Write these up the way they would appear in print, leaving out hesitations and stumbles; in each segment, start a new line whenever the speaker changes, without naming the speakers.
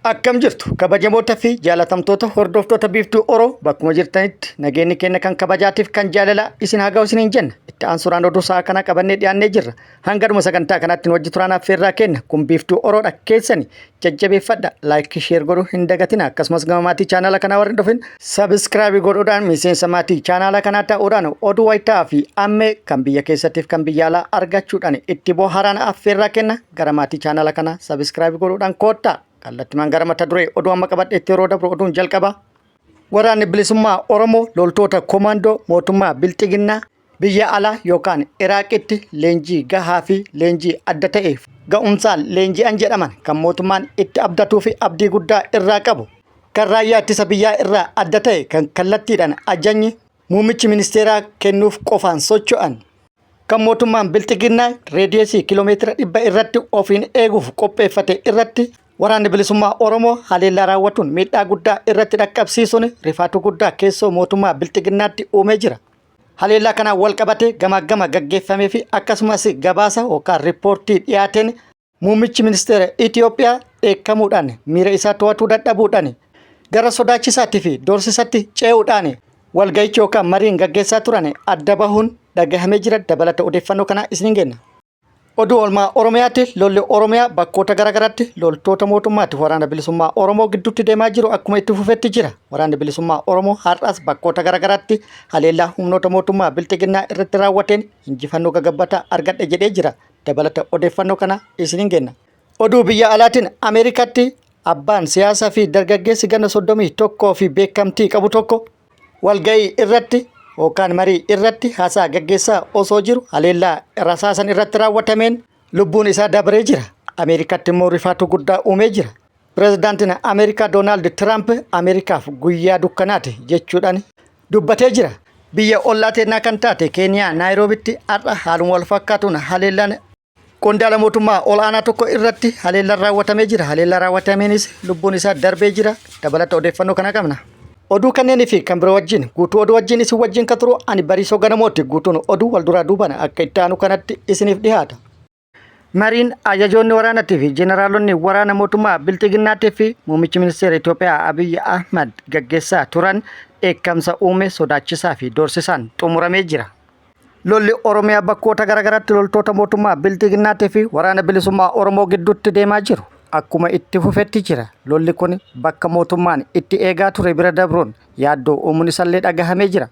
Akkam jirtu kabajamoota fi jaalatamtoota hordoftoota Biiftuu Oro, bakkuma jirtanitti nageenyi keenya kan kabajaatiif kan jaalalaa isin haa ga'u isiniin jenna. Itti aansuudhaan oduu sa'a kanaa qabannee dhiyaannee jirra. Hanga dhuma sagantaa kanaatti nu wajji turaan affeerraa kenna. Kun Biiftuu Oroodha, keessani jajjabeeffadha. Like, share godhuu hin dagatina. Akkasumas gama maatii chaanaala kanaa warri hin dhufin subscribe godhuudhaan miseensa maatii chaanaala kanaa ta'uudhaan oduu wayitaa fi ammee kan biyya keessattiif kan biyya alaa argachuudhaan itti bohaaraan affeerraa kenna. Gara maatii chaanaala kanaa subscribe godhuudhaan koottaa. Kallattimaan gara mata duree oduu amma qabadheetti yeroo dabru, oduun jalqaba. Waraanni Bilisummaa Oromoo loltoota komaandoo mootummaa Bilxiginnaa biyya alaa yookaan Iraaqitti leenjii gahaa fi leenjii adda ta'e ga'umsaan leenji'an jedhaman, kan mootummaan itti abdatuu fi abdii guddaa irraa qabu, kan raayyaa ittisa biyyaa irraa adda ta'e, kan kallattiidhaan ajajni muummichi ministeeraa kennuuf qofaan socho'an, kan mootummaan Bilxiginnaa reediyeesii kiiloomeetira 100 irratti ofiin eeguuf qopheeffate irratti Waraanni Bilisummaa Oromoo haleellaa raawwatuun miidhaa guddaa irratti dhaqqabsiisuun rifaatuu guddaa keessoo mootummaa Bilxiginnaatti uumee jira. Haleellaa kanaan wal qabatee gamaaggama gaggeeffamee fi akkasumas gabaasa yookaan riippoortii dhiyaateen muummichi ministeera Itoophiyaa dheekkamuudhaan, miira isaa to'atuu dadhabuudhaan, gara sodaachisaatii fi doorsisatti ce'uudhaan walga'ichi yookaan mariin gaggeessaa turan adda bahuun dhagahamee jira. Dabalata odeeffannoo kanaa isiniin kenna. Oduu oolmaa Oromiyaatti, lolli Oromiyaa bakkoota garaagaraatti loltoota mootummaatti Waraana Bilisummaa Oromoo gidduutti deemaa jiru akkuma itti fufetti jira. Waraanni Bilisummaa Oromoo har'as bakkoota garaagaraatti haleellaa humnoota mootummaa Bilxiginnaa irratti raawwateen injifannoo gagabbataa argadhe jedhee jira. Dabalata odeeffannoo kana isiniin kenna. Oduu biyya alaatiin, Ameerikaatti abbaan siyaasaa fi dargaggeessi ganna 31 fi beekamtii qabu tokko walga'ii irratti yookaan marii irratti haasaa gaggeessaa osoo jiru haleellaa rasaasan irratti raawwatameen lubbuun isaa dabaree jira. Ameerikaatti immoo rifaatuu guddaa uumee jira. Pireezidaantiin Ameerikaa Doonaald Tiraamp Ameerikaaf guyyaa dukkanaati jechuudhaan dubbatee jira. Biyya ollaa teennaa kan taate Keeniyaa Naayiroobitti har'a haaluma wal fakkaatuun haleellaan qondaala mootummaa ol'aanaa tokko irratti haleellaan raawwatamee jira. Haleellaa raawwatameenis lubbuun isaa darbee jira. Dabalata odeeffannoo kana qabna. Oduu kanneenii fi kan biroo wajjin, guutuu oduu wajjin isin wajjin kan turu ani Bariisoo Ganamooti. Guutuun oduu wal duraa duubaan akka itti aanu kanatti isiniif dhiyaata. Mariin ajajoonni waraanaatii fi jeneraalonni waraana mootummaa Bilxiginnaatii fi muummichi ministeera Itoophiyaa Abiy Ahmad gaggeessaa turan dheekkamsa uume, sodaachisaa fi doorsisaan xumuramee jira. Lolli Oromiyaa bakkoota garaagaraatti loltoota mootummaa Bilxiginnaatii fi Waraana Bilisummaa Oromoo gidduutti deemaa jiru akkuma itti fufetti jira. Lolli kun bakka mootummaan itti eegaa ture bira dabruun yaaddoo uumuun isallee dhagahamee jira.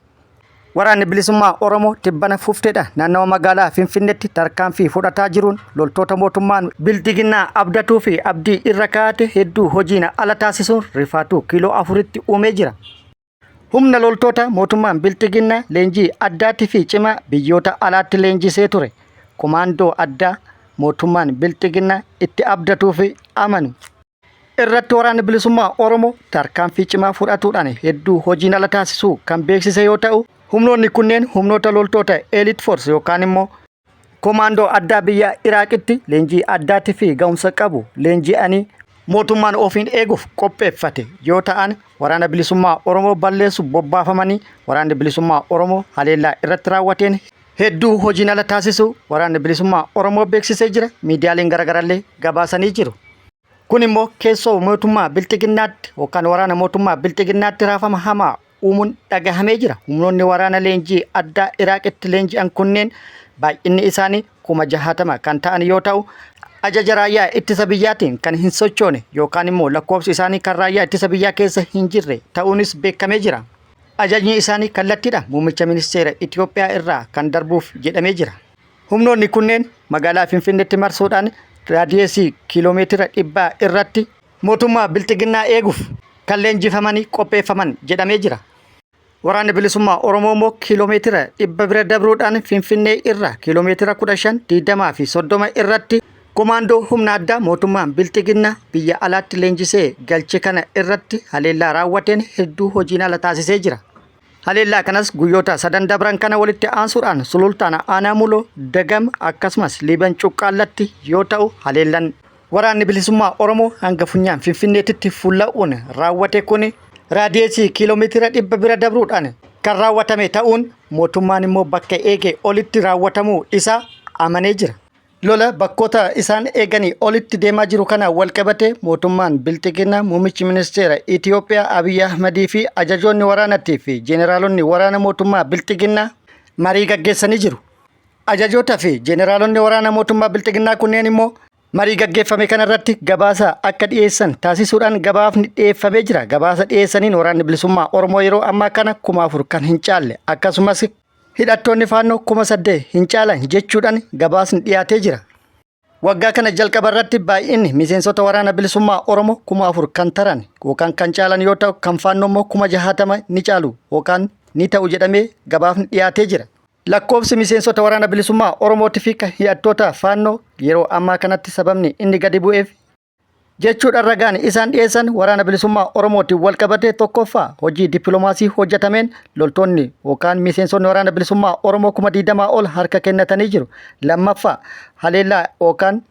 Waraanni Bilisummaa Oromoo tibbana fufteedha naannawa magaalaa Finfinneetti tarkaanfii fudhataa jiruun loltoota mootummaan Bilxiginnaa abdatuu fi abdii irra kaa'ate hedduu hojiin ala taasisuun rifaatuu kiiloo afuritti uumee jira. Humna loltoota mootummaan Bilxiginnaa leenjii addaatii fi cimaa biyyoota alaatti leenjisee ture, komaandoo addaa mootummaan Bilxiginnaa itti abdatuu fi amanu irratti Waraanni Bilisummaa Oromoo tarkaanfii cimaa fudhatuudhaan hedduu hojiin ala taasisuu kan beeksise yoo ta'u, humnoonni kunneen humnoota loltoota Elite Force yookaan immoo komaandoo addaa biyya Iraaqitti leenjii addaatii fi ga'umsa qabu leenji'anii mootummaan ofiin eeguuf qopheeffate yoo ta'an, Waraana Bilisummaa Oromoo balleessu bobbaafamanii Waraanni Bilisummaa Oromoo haleellaa irratti raawwateen hedduu hojiin ala taasisuu Waraanni Bilisummaa Oromoo beeksisee jira. Miidiyaaleen garaagaraallee gabaasanii jiru. Kun immoo keessoo mootummaa Bilxiginnaatti yookaan waraana mootummaa Bilxiginnaatti raafama hamaa uumuun dhagahamee jira. Humnoonni waraana leenjii addaa Iraaqitti leenji'an kunneen baay'inni isaanii 60,000 kan ta'an yoo ta'u, ajaja raayyaa ittisa biyyaatiin kan hin sochoone yookaan immoo lakkoofsi isaanii kan raayyaa ittisa biyyaa keessa hin jirre ta'uunis beekamee jira. Ajajni isaanii kallattiidha muummicha ministeera Itoophiyaa irraa kan darbuuf jedhamee jira. Humnoonni kunneen magaalaa Finfinneetti marsuudhaan raadiyeesii kiiloomeetira 100 irratti mootummaa Bilxiginnaa eeguuf kan leenjifamanii qopheeffaman jedhamee jira. Waraanni Bilisummaa Oromoo immoo kiiloomeetira 100 bira dabruudhaan Finfinnee irra kiiloomeetira 15, 20 fi 30 irratti komaandoo humna addaa mootummaan Bilxiginnaa biyya alaatti leenjisee galche kana irratti haleellaa raawwateen hedduu hojiin ala taasisee jira. Haleellaa kanas guyyoota sadan dabran kana walitti aansuudhaan Sulultaan Aanaa Muloo, Dagam akkasumas Liiban Cuqqaallatti yoo ta'u, haleellaan Waraanni Bilisummaa Oromoo hanga funyaan Finfinneetitti fulla'uun raawwate kun raadiyeesii kiiloomeetira 100 bira dabruudhaan kan raawwatame ta'uun, mootummaan immoo bakka eege olitti raawwatamuu isaa amanee jira. Lola bakkoota isaan eeganii olitti deemaa jiru kanaan walqabatee mootummaan Bilxiginnaa muummichi ministeera Itiyoophiyaa Abiy Ahmadii fi ajajoonni waraanatii fi jeneraalonni waraana mootummaa Bilxiginnaa marii gaggeessanii jiru. Ajajoota fi jeneraalonni waraana mootummaa Bilxiginnaa kunneen immoo marii gaggeeffame kanarratti gabaasa akka dhiyeessan taasisuudhaan gabaafni dhiyeeffamee jira. Gabaasa dhiyeessaniin waraanni bilisummaa Oromoo yeroo ammaa kana 4000 kan hin caalle akkasumas hidhattoonni Faannoo 8000 hin caalan jechuudhaan gabaasni dhiyaatee jira. Waggaa kana jalqaba irratti baay'inni miseensota waraana bilisummaa Oromoo 4000 kan taran yookaan kan caalan yoo ta'u kan Faannoo immoo 60,000 ni caalu yookaan ni ta'u jedhamee gabaafni dhiyaatee jira. Lakkoofsi miseensota waraana bilisummaa Oromootii fi kan hidhattoota Faannoo yeroo ammaa kanatti sababni inni gadi bu'eef jechuudhaan ragaan isaan dhiyeessan waraana bilisummaa Oromootiin walqabatee tokkoffaa hojii dippiloomaasii hojjetameen loltoonni yookaan miseensonni waraana bilisummaa Oromoo 20,000 ol harka kennatanii jiru. Lammaffaa haleellaa yookaan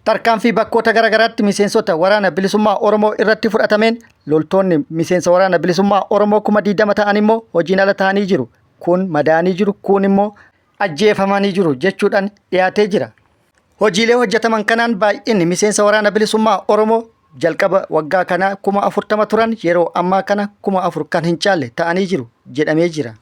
tarkaanfii bakkoota garaagaraatti miseensota waraana bilisummaa Oromoo irratti fudhatameen loltoonni miseensa waraana bilisummaa Oromoo 20,000 ta'an immoo hojiin ala ta'anii jiru. Kun madaa'anii jiru, kun immoo ajjeefamanii jiru jechuudhaan dhiyaatee jira. Hojiilee hojjetaman kanaan baay'inni miseensa waraana bilisummaa Oromoo jalqaba waggaa kanaa 40,000 turan yeroo ammaa kana 4000 kan hin caalle ta'anii jiru jedhamee jira.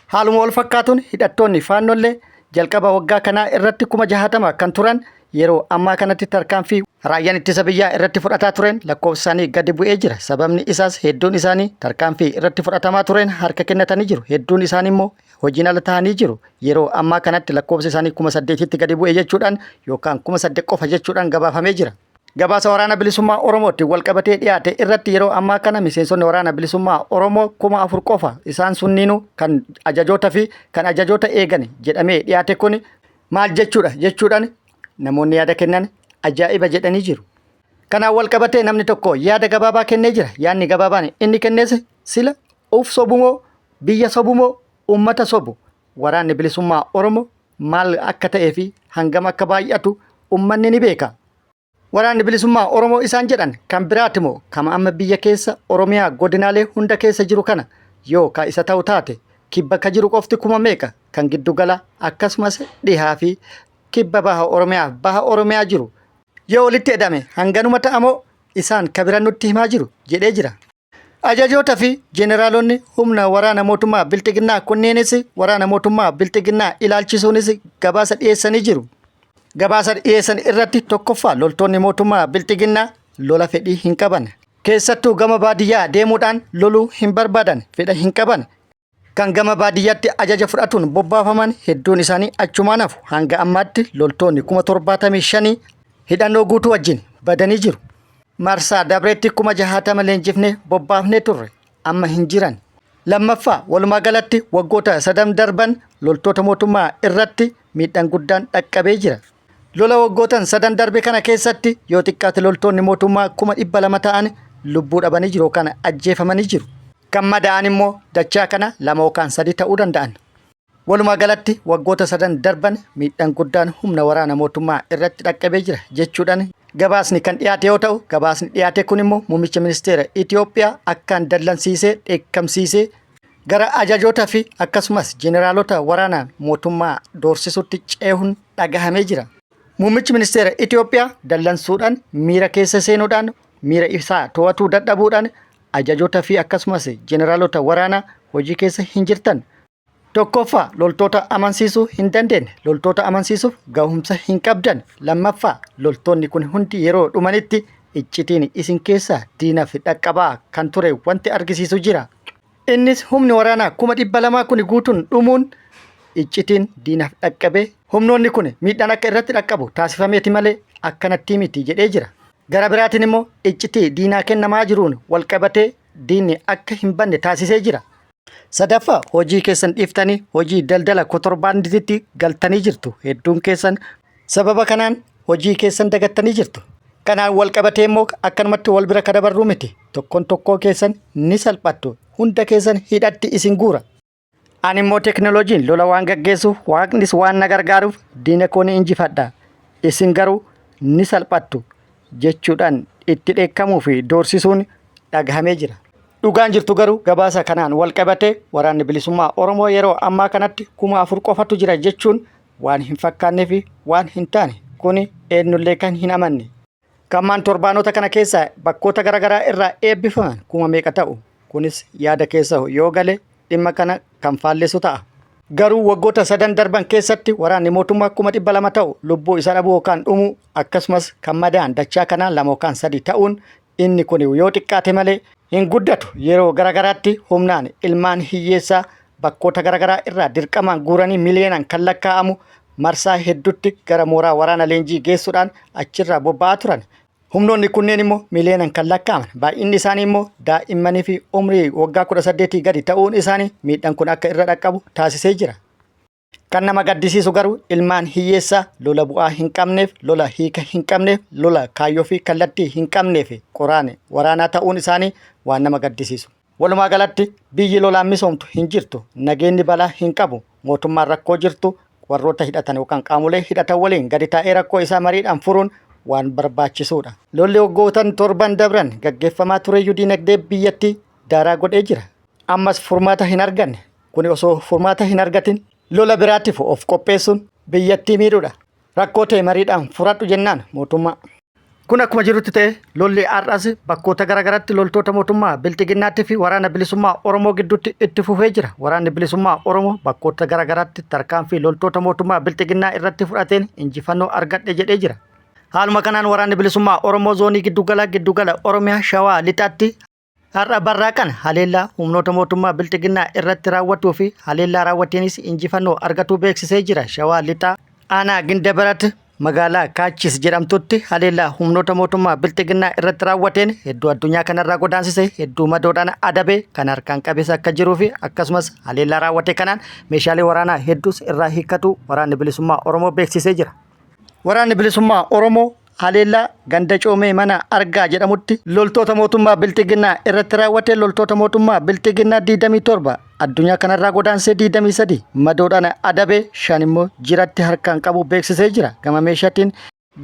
Haaluma wal fakkaatuun hidhattoonni Faannollee jalqaba waggaa kanaa irratti 60,000 kan turan yeroo ammaa kanatti tarkaanfii raayyaan ittisa biyyaa irratti fudhataa tureen lakkoofsi isaanii gadi bu'ee jira. Sababni isaas hedduun isaanii tarkaanfii irratti fudhatamaa tureen harka kennatanii jiru. Hedduun isaanii immoo hojiin ala ta'anii jiru. Yeroo ammaa kanatti lakkoofsi isaanii 8,000tti gadi bu'e jechuudhaan yookaan 8,000 qofa jechuudhaan gabaafamee jira. Gabaasa Waraana Bilisummaa Oromootti walqabatee dhiyaate irratti yeroo ammaa kana miseensonni Waraana Bilisummaa Oromoo 4000 qofa isaan sunniinuu kan ajajoota fi kan ajajoota eegan jedhamee dhiyaate kun maal jechuudha jechuudhaan namoonni yaada kennan ajaa'iba jedhanii jiru. Kanaan walqabatee namni tokko yaada gabaabaa kennee jira. Yaadni gabaabaan inni kennes sila uf sobumoo biyya sobumoo uummata sobu waraanni bilisummaa Oromoo maal akka ta'ee fi hangam akka baay'atu ummanni ni beeka. Waraanni bilisummaa Oromoo isaan jedhan kan biraati moo kama amma biyya keessa Oromiyaa godinaalee hunda keessa jiru kana yoo ka isa ta'u taate kibba ka jiru qofti kuma meeqa kan giddugala akkasumas dhihaa fi kibba baha Oromiyaa baha Oromiyaa jiru yoo walitti edame hanganuma ta'a moo isaan ka bira nutti himaa jiru jedhee jira. Ajajoota fi jeneraalonni humna waraana mootummaa Bilxiginnaa kunneenis waraana mootummaa Bilxiginnaa ilaalchisuunis gabaasa dhiyeessanii jiru. Gabaasa dhiyeessan irratti tokkoffaa loltoonni mootummaa Bilxiginnaa lola fedhii hin qaban. Keessattuu gama baadiyyaa deemuudhaan loluu hin barbaadan, fedha hin qaban. Kan gama baadiyyaatti ajaja fudhatuun bobbaafaman hedduun isaanii achumaan hafu. Hanga ammaatti loltoonni 75,000 hidhannoo guutuu wajjin badanii jiru. Marsaa dabreetti 60,000 leenjifnee bobbaafnee turre. Amma hin jiran. Lammaffaa walumaa galatti waggoota sadan darban loltoota mootummaa irratti miidhaan guddaan dhaqqabee jira. Lola waggootan sadan darbe kana keessatti yoo xiqqaate loltoonni mootummaa 200,000 ta'an lubbuu dhabanii jiru yookaan ajjeefamanii jiru. Kan madaa'an immoo dachaa kana lama yookaan sadi ta'uu danda'an. Walumaa galatti waggoota sadan darban miidhaan guddaan humna waraana mootummaa irratti dhaqqabee jira jechuudhaan gabaasni kan dhiyaate yoo ta'u gabaasni dhiyaate kun immoo muummicha ministeera Itoophiyaa akkaan dallansiisee dheekkamsiisee gara ajajoota fi akkasumas jeneraalota waraana mootummaa doorsisutti ceehuun dhagahamee jira. Muummichi ministeera Itoophiyaa dallansuudhaan miira keessa seenuudhaan miira isaa to'atuu dadhabuudhaan ajajoota fi akkasumas jeneraalota waraanaa hojii keessa hin jirtan. Tokkoffaa loltoota amansiisuu hin dandeenye. Loltoota amansiisuuf gahumsa hin qabdan. Lammaffaa loltoonni kun hundi yeroo dhumanitti iccitiin isin keessaa diinaaf dhaqqabaa kan ture wanti argisiisu jira. Innis humni waraanaa 200,000 kun guutuun dhumuun iccitiin diinaaf dhaqqabee humnoonni kun miidhaan akka irratti dhaqqabu taasifameeti malee akkanatti miti jedhee jira. Gara biraatiin immoo iccitii diinaa kennamaa jiruun walqabatee diinni akka hin banne taasisee jira. Sadaffaa hojii keessan dhiiftanii hojii daldala kotorbaandiitti galtanii jirtu. Hedduun keessan sababa kanaan hojii keessan dagattanii jirtu. Kanaan wal qabatee immoo akkanumatti wal bira ka dabarruu miti. Tokkoon tokkoo keessan ni salphattu. Hunda keessan hidhatti isin guura. Ani immoo teknooloojiin lola waan gaggeessuuf waaqnis waan na gargaaruuf diina koo ni injifadha. Isin garuu ni salphattu jechuudhaan itti dheekkamuu fi doorsisuun dhagahamee jira. Dhugaan jirtu garuu gabaasa kanaan wal qabatee waraanni bilisummaa Oromoo yeroo ammaa kanatti 4000 qofatu jira jechuun waan hin fakkaannee fi waan hin taane. Kuni eenyullee kan hin amanne. Kammaan torbaanota kana keessa bakkoota garaagaraa irraa eebbifaman 80,000 ta'u. Kunis yaada keessa yoo gale dhimma kana kan faallessu ta'a. Garuu waggoota sadan darban keessatti waraanni mootummaa 200,000 ta'u lubbuu isaa dhabuu yookaan dhumuu, akkasumas kan madaa'an dachaa kanaan lama yookaan sadi ta'uun, inni kun yoo xiqqaate malee hin guddatu. Yeroo garaagaraatti humnaan ilmaan hiyyeessaa bakkoota garaagaraa irraa dirqamaan guuranii miliyoonaan kan lakkaa'amu marsaa hedduutti gara mooraa waraana leenjii geessuudhaan achirraa bobba'aa turan. Humnoonni kunneen immoo miliyoonaan kan lakkaa'aman, baay'inni isaanii immoo daa'immanii fi umrii waggaa 18 gadi ta'uun isaanii miidhaan kun akka irra dhaqqabu taasisee jira. Kan nama gaddisiisu garuu ilmaan hiyyeessaa lola bu'aa hin qabneef, lola hiika hin qabneef, lola kaayyoo fi kallattii hin qabneef qoraan waraanaa ta'uun isaanii waan nama gaddisiisu. Walumaa galatti biyyi lolaan misoomtu hin jirtu. Nageenyi balaa hin qabu. Mootummaan rakkoo jirtu warroota hidhatan yookaan qaamolee hidhatan waliin gadi taa'ee rakkoo isaa mariidhaan furuun waan barbaachisuudha. Lolli waggootan torban dabran gaggeeffamaa tureyyuu diinagdee biyyattii daaraa godhee jira. Ammas furmaata hin arganne. Kuni osoo furmaata hin argatin lola biraatiif of qopheessuun biyyattii miidhuudha. Rakkoo ta'e mariidhaan furadhu jennaan mootummaa. Kun akkuma jirutti ta'e, lolli har'as bakkoota garaagaraatti loltoota mootummaa Bilxiginnaatti fi Waraana Bilisummaa Oromoo gidduutti itti fufee jira. Waraanni Bilisummaa Oromoo bakkoota garaagaraatti tarkaanfii loltoota mootummaa Bilxiginnaa irratti fudhateen injifannoo argadhe jedhee jira. Haaluma kanaan Waraanni Bilisummaa Oromoo zoonii giddugala giddugala Oromiyaa Shawaa Lixaatti har'a barraaqan haleellaa humnoota mootummaa Bilxiginnaa irratti raawwatuu fi haleellaa raawwateenis injifannoo argatuu beeksisee jira. Shawaa Lixaa aanaa Gindabarat magaalaa Kaachis jedhamtutti haleellaa humnoota mootummaa Bilxiginnaa irratti raawwateen hedduu addunyaa kanarraa godaansise, hedduu madoodhaan adabe, kan harkaan qabees akka jiruu fi akkasumas haleellaa raawwate kanaan meeshaalee waraanaa hedduus irraa hiikkatu Waraanni Bilisummaa Oromoo beeksisee jira. Waraanni Bilisummaa Oromoo haleellaa ganda Coomee mana Argaa jedhamutti loltoota mootummaa Bilxiginnaa irratti raawwate loltoota mootummaa Bilxiginnaa 27 addunyaa kanarraa godaansee, 23 madoodhaan adabe, shan immoo jiratti harkaan qabu beeksisee jira.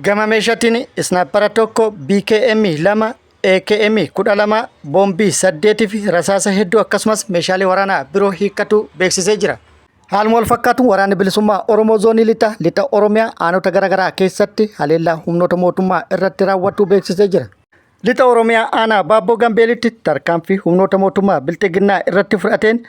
Gama meeshaatiin isnaappara tokko, BKM 2, AKM 12, boombii 8 fi rasaasa hedduu, akkasumas meeshaalee waraanaa biroo hiikkatu beeksisee jira. Haaluma wal fakkaatuun Waraanni Bilisummaa Oromoo zoonii lixa lixa Oromiyaa aanota garaagaraa keessatti haleellaa humnoota mootummaa irratti raawwatu beeksisee jira. Lixa Oromiyaa aanaa Baabboo Gambeelitti tarkaanfii humnoota mootummaa Bilxiginnaa irratti fudhateen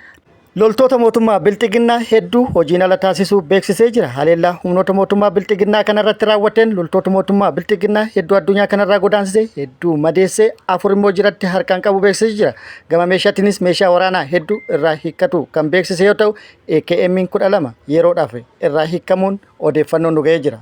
loltoota mootummaa Bilxiginnaa hedduu hojiin ala taasisuu beeksisee jira. Haleellaa humnoota mootummaa Bilxiginnaa kanarratti raawwateen loltoota mootummaa Bilxiginnaa hedduu addunyaa kanarraa godaansisee, hedduu madeessee, afur immoo jiratti harkaan qabu beeksisee jira. Gama meeshaatiinis meeshaa waraanaa hedduu irraa hiikkatu kan beeksise yoo ta'u, AKM 12 yeroodhaaf irraa hiikkamuun odeeffannoon nu ga'ee jira.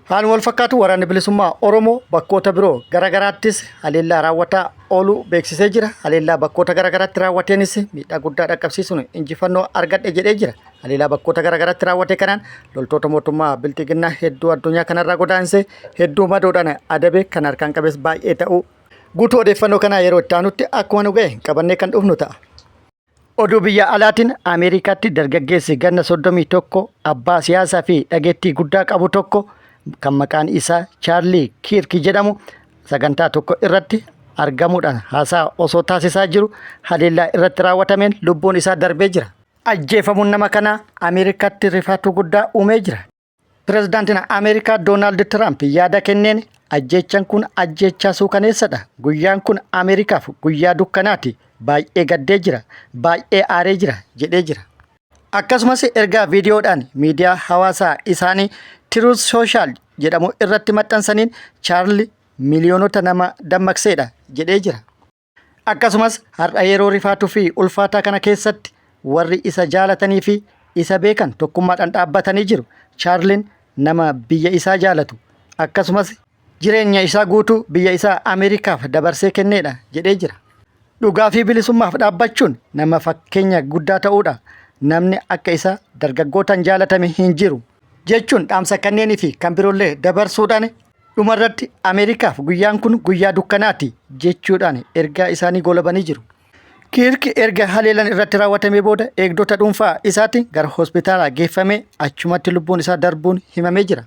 Haaluma wal fakkaatu Waraanni Bilisummaa Oromoo bakkoota biroo garaagaraattis haleellaa raawwataa ooluu beeksisee jira. Haleellaa bakkoota garaagaraatti raawwateenis miidhaa guddaa dhaqqabsiisuun injifannoo argadhe jedhee jira. Haleellaa bakkoota garaagaraatti raawwate kanaan loltoota mootummaa Bilxiginnaa hedduu addunyaa kanarraa godaanse, hedduu madoodhaan adabe, kan harkaan qabes baay'ee ta'uu. Guutuu odeeffannoo kanaa yeroo itti aanutti akkuma nu ga'e qabannee kan dhufnu ta'a. Oduu biyya alaatiin Ameerikaatti dargaggeessi ganna 31 abbaa siyaasaa fi dhageettii guddaa qabu tokko kan maqaan isaa Chaarlii Kiirk jedhamu sagantaa tokko irratti argamuudhaan haasaa osoo taasisaa jiru haleellaa irratti raawwatameen lubbuun isaa darbee jira. Ajjeefamuun nama kanaa Ameerikaatti rifaatuu guddaa uumee jira. Pirezidaantiin Ameerikaa Doonaald Tiraamp yaada kenneen, ajjeechaan kun ajjeechaa suukaneessadha. Guyyaan kun Ameerikaaf guyyaa dukkanaati. Baay'ee gaddee jira. Baay'ee aaree jira jedhee jira. Akkasumas ergaa viidiyoodhaan miidiyaa hawaasaa isaanii Truth Social jedhamu irratti maxxansaniin Chaarli miliyoonota nama dammaqseedha jedhee jira. Akkasumas har'a yeroo rifaatuu fi ulfaataa kana keessatti warri isa jaalatanii fi isa beekan tokkummaadhaan dhaabbatanii jiru. Chaarliin nama biyya isaa jaalatu, akkasumas jireenya isaa guutuu biyya isaa Ameerikaaf dabarsee kenneedha jedhee jira. Dhugaa fi bilisummaaf dhaabbachuun nama fakkeenya guddaa ta'uudha. Namni akka isaa dargaggootaan jaalatame hin jiru jechuun dhaamsa kanneenii fi kan biroollee dabarsuudhaan dhumarratti Ameerikaaf guyyaan kun guyyaa dukkanaati jechuudhaan ergaa isaanii goolabanii jiru. Kiirk erga haleellaan irratti raawwatamee booda eegdota dhuunfaa isaatiin gara hospitaalaa geeffamee achumatti lubbuun isaa darbuun himamee jira.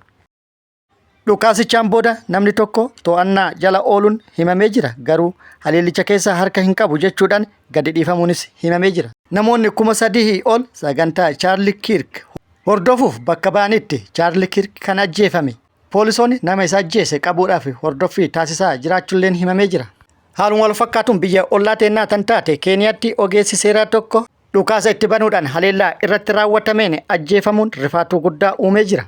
Dhukaasichaan booda namni tokko to'annaa jala ooluun himamee jira. Garuu haleellicha keessa harka hin qabu jechuudhaan gadi dhiifamuunis himamee jira. Namoonni 3,000 ol sagantaa Chaarli Kiirk hordofuuf bakka ba'anitti Chaarli Kiirk kan ajjeefame. Poolisoonni nama isa ajjeese qabuudhaaf hordoffii taasisaa jiraachuulleen himamee jira. Haaluma wal fakkaatuun biyya ollaa teennaa tan taate Keeniyaatti ogeessi seeraa tokko dhukaasa itti banuudhaan haleellaa irratti raawwatameen ajjeefamuun rifaatuu guddaa uumee jira.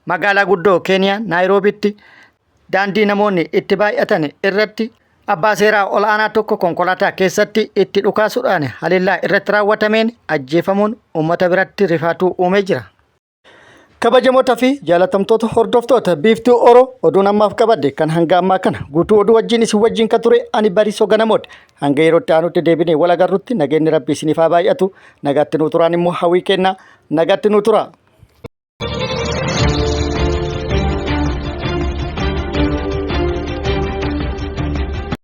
Magaalaa guddoo Keeniyaa Naayiroobiitti daandii namoonni itti baay'atan irratti abbaa seeraa ol'aanaa tokko konkolaataa keessatti itti dhukaasuudhaan haleellaa irratti raawwatameen ajjeefamuun uummata biratti rifaatuu uumee jira. Kabajamoota fi jaalatamtoota hordoftoota Biiftuu Oro oduun ammaaf qabadhe kan hanga ammaa kana guutuu oduu wajjin isin wajjin kan ture ani Bariisoo Ganamooti. Hanga yerootti aanutti deebinee wal agarrutti nageenyi Rabbi isiniif haa baay'atu. Nagaatti nuu turaan immoo hawwii kennaa. Nagaatti nuu turaa.